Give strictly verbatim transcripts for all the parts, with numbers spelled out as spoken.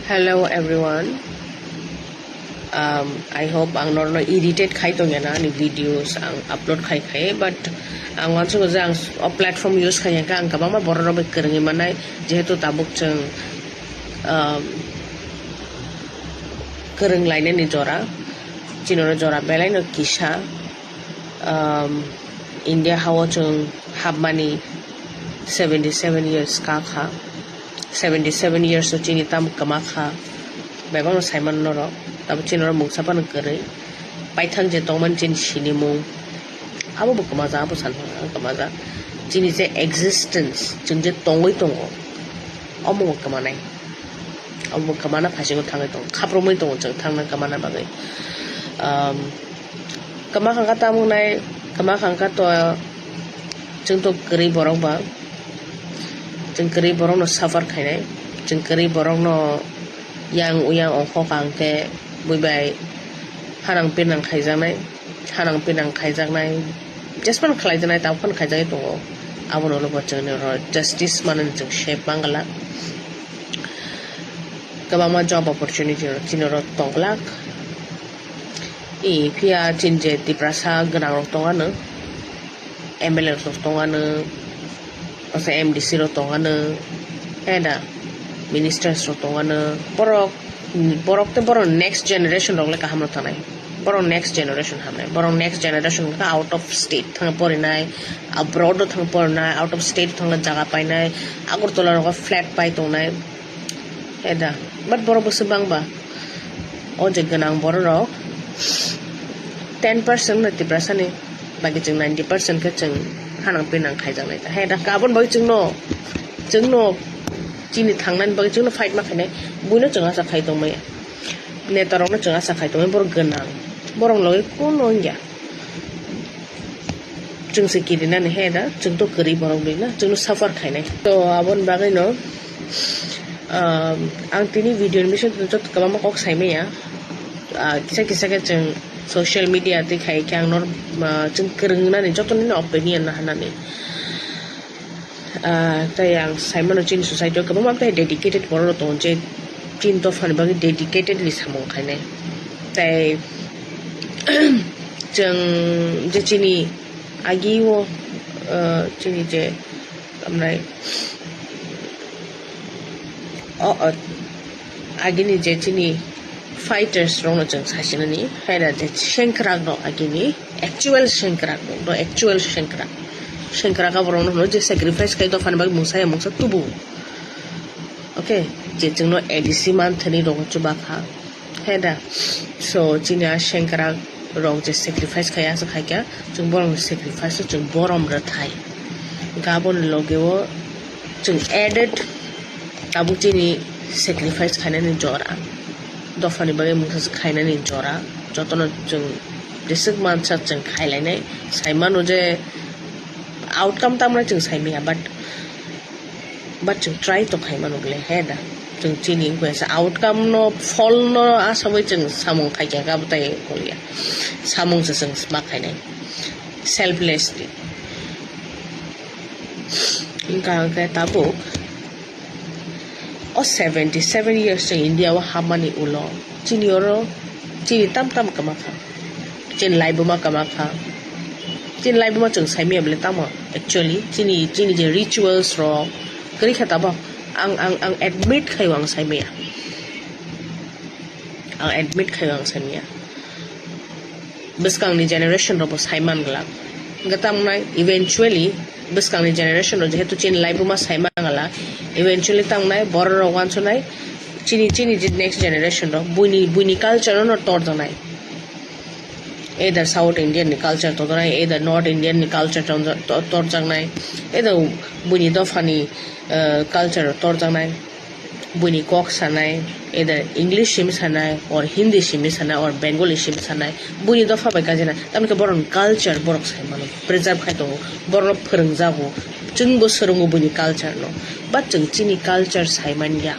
Hello everyone. Um, I hope ang norno irritate khai tongya na ani videos ang upload khai khai, but ang wansugo je ang o platform use khai ka ang kwbangma borok rok bai kwrwngwi manai, jehetu tabuk chwng, um, kwrwng lainani jora, chini oro jora belai no kisa. Um, India hao chwng hapmani seventy seven years ka kha. Seventy seven years o chini tam kwma kha. Bebak no saiman norok. Tabo chini oro mungsa phano kwrwi. Paithak je tongmani chini sinimung. Abo bo kwmajak, abo san kwmajak. Chini je existence, chwng je tongwi tongo, omo bo kwmanai. Omo bo kwmana phasingo thangwi tongo. Khaprumwi tongo chwng thangna kwmana bagwi. Um, Kwma khangkha tamo wngnai, kwma khangkha to chwng to kwrwi borok ba, chwng kwrwi borokno suffer khainai, chwng kwrwi borokno yang uyang ongkho kha hwnkhe bui bai hanang pinang khaijaknai, hanang pinang khaijaknai, jespan khlaijaknai, tamo phano khaijaknai tongo. Abono ulo bo chwngni oro justice manani chwng sep mangala. Kwbangma job opportunity rok chini oro tongglak. I phiya chini je Tiprasa gwnang rok tong ano, M L A rok tong ano, asa M D C rok tong ano, eda ministers rok tong ano, borok, borok te borok next generation rok le kaham rok tanai, borok next generation hamnai, borok next generation ka out of state thang porinai, abroad o thang porinai, out of state thang jaga painai, Agartala rogo flat pai tongnai. Eda, but borok bwswk bangba. O je gwnang borok rok ten percent no Tiprasa ni, bagi chwng ninety percent khe chwng hanang pinang khaijaknai. Eda, kabon bai chwngno, chwngno chini thangnani bagwi chwngno fight ma khainai. Buino chwng asa khai tongmaya. Neta rokno chwng asa khai tongmaya, borok gwnang. Borok logwi kuno wngya. Chwng se kirinani he da, chwng to kwrwi borok bai na, chwngno suffer khainai. To aboni bagwi no, um, ang tini video ni bising joto kwbangma kok sai maya. Ah, kisa kisa khe chwng social media twi khai khe ang nor, ah, chwng kwrwng nani joto nini opinion na hanani. Ah, tei ang sai mano chini society o kwbangma tei dedicated borok rok tongo je chini dophani bagwi dedicatedly samung khainai. Tei chwng je chini agi o, ah, chini je tamnai o, o, agini je chini fighters rokno chwng sasinani, haida je sengkrak rok agini actual sengkrak rok, no actual sengkrak, sengkrak aborokno hwno je sacrifice khai dophani bagwi mungsa ya mungsa tubu. Okay, je chwngno A D C manthani rok chuba kha, haida. So chini a sengkrak rok je sacrifice khai asa khai kha, chwng borokni sacrifice o chwng borom rwthai. Gabon loge o chwng added tabuk chini sacrifice khainani jora, dophani bagwi mungsa se khainani jora, jotono chwng jeswk mansa chwng khailainai. Sai mano je outcome tamnai chwng sai maya, but, but chwng try to khai mano bole, he da. Chwng chini wngkha se outcome no, phol no asawi chwng samung khai kha, abo tai kolya. Samung se chwng ma khainai selflessly. Wngkha hwnkhe tabuk o seventy seven years chwng India o hapmani ulo chini oro chini tam tam kwma kha, chini laibuma kwma kha, chini laibuma chwng saimaya bole tamo actually chini, chini je rituals rok kwrwi kha tabuk ang, ang, ang admit khaio ang saimaya, ang admit khaio ang saimaya. Bwskangni generation rokbo sai man glak. Hwnkhe tamo nai eventually bwskangni generation rok jehetu chini laibuma sai man glak, eventually tamo nai borok rok wansuknai chini, chini je next generation rok buini, buini culture no torjaknai. Either South Indian ni culture torjaknai, either North Indian ni culture torja-, to-, torjaknai, either buini dophani, eh, culture torjaknai. Buini kok sanai, either English simi sanai, or Hindi simi sanai, or Bengali simi sanai, buini dopha bai gajina. Tamni khe borokni culture borok sai mano, preserve khai tongo, borokno phwrwngjago, chwngbo swrwngo buini culture no. But chwng chini culture sai manya,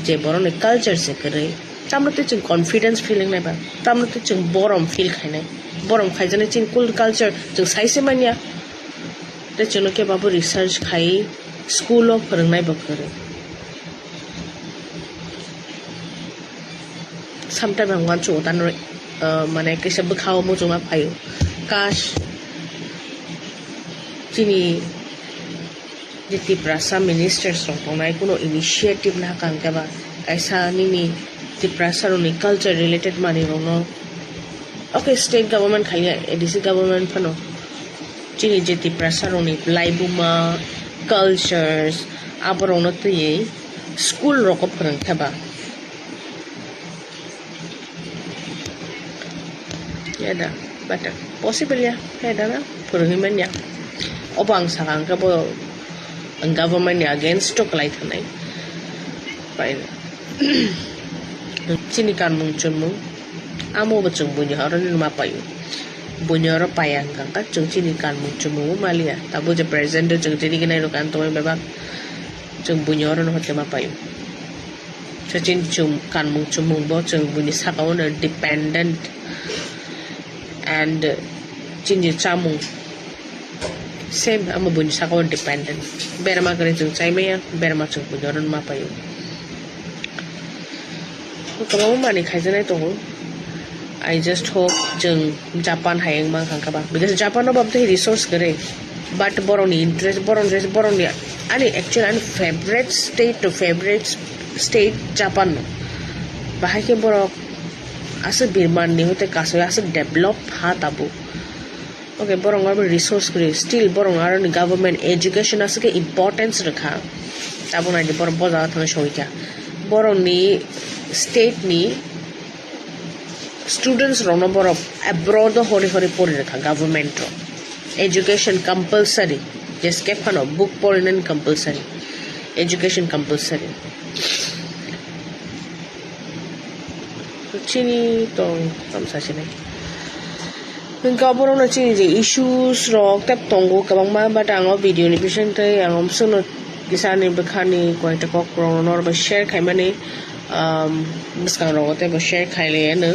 je borokni culture se kwrwi, tamno tei chwng confidence feel wngnai ba, tamno tei chwng borom feel khainai, borom khaijaknai chini kul-, culture chwng sai se manya. Tei chwngno khe babo research khai school o phwrwngnai bo kwrwi. Sometime ang uansuk tano, uh, mane kaisa bwkhao muchungma phaio. Kash chini je Tiprasa ministers rok tongnai kuno initiative na kang khe ba kaisa nini Tiprasa rokni culture related manwi rokno, okay, state government khaiya, A D C government phano chini je Tiprasa rokni laibuma, cultures, aborokno twiwi school rogo phwrwng khe ba. Ya da, but possible ya, ya da na, phwrwngwi manya. Obo ang sakha, ang khe bo, ang government ni against o kwlai thanai. Fine. Chini kanmung chunmung, amo bo chwng buini oro no ma paio. Buini oro paya hwnkha khe chwng chini kanmung chunmung bo maliya. Tabuk je present o chwng tini gwnai rok ang tongwi bebak, chwng buini oro no hote ma paio. So chini chum-, kanmung chumung bo chwng buini saka o no dependent and chini chamung same amo buini saka o dependent. Berma kwrwi chwng chai maya, berma chwng buini oro no ma paio. Kwbangma manwi khaijaknai tongo. I just hope chwng Japan hai wngma kha ba, because Japan o babtwi resource kwrwi, but borokni interest, borokni interest, borokni, ani actually ani favorite state to favorite state Japan no. Bahai khe borok aswk birman ni hote kasui aswk develop ha tabuk. Okay, borok aro resource kwrwi, still borok aro ni government education aswk khe importance rwkha. Tabuk naidi borok boja thang soi kha. Borok ni state ni students rokno borok abroad o hori hori pori rwkha government rok. Education compulsory, jeske phano book porinani compulsory, education compulsory. Chini tong tamsa sinai. Hingke oborokno chini je issues rok tep tongo kwbangma, but ang o video ni bisingtwi ang omswkno kisa ani bwkhani koita kok rokno norokbai share khaimani, um, bwskang rogo teibo share khailaiano.